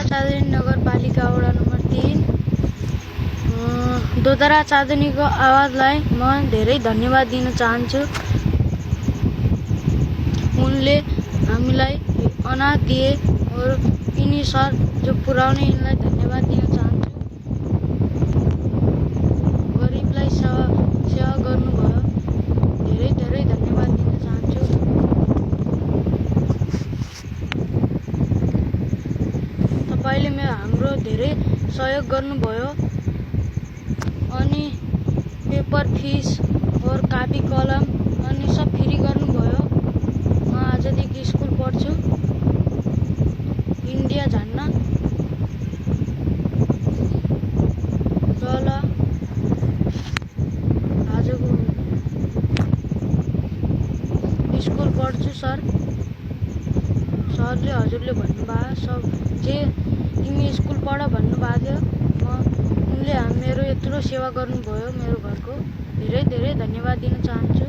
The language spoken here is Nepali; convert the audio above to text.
चाँदनी नगरपालिका वडा नम्बर 3 दोदरा चाँदनीको आवाजलाई म धेरै धन्यवाद दिन चाहन्छु। उनले हामीलाई अनाज दिए और यिनी सर जो पुर्याउने यिनलाई धन्यवाद दिन चाहन्छु। गरिबलाई सेवा गर्नुभयो, धेरै धेरै धन्यवाद दिन चाहन्छु। तपाईले हाम्रो धेरै सहयोग गर्नुभयो अनि पेपर फिस और कापी कलम अनि सब फ्री गर्नुभयो। म आजदेखि स्कुल पढ्छु इन्डिया जान्न। ल आजको स्कुल पढ्छु सर। सरले हजुरले भन्नुभयो सब जे तिमी स्कुल पढ भन्नुभएको थियो। उनले मेरो यत्रो सेवा गर्नुभयो मेरो घरको, धेरै धेरै धन्यवाद दिन चाहन्छु।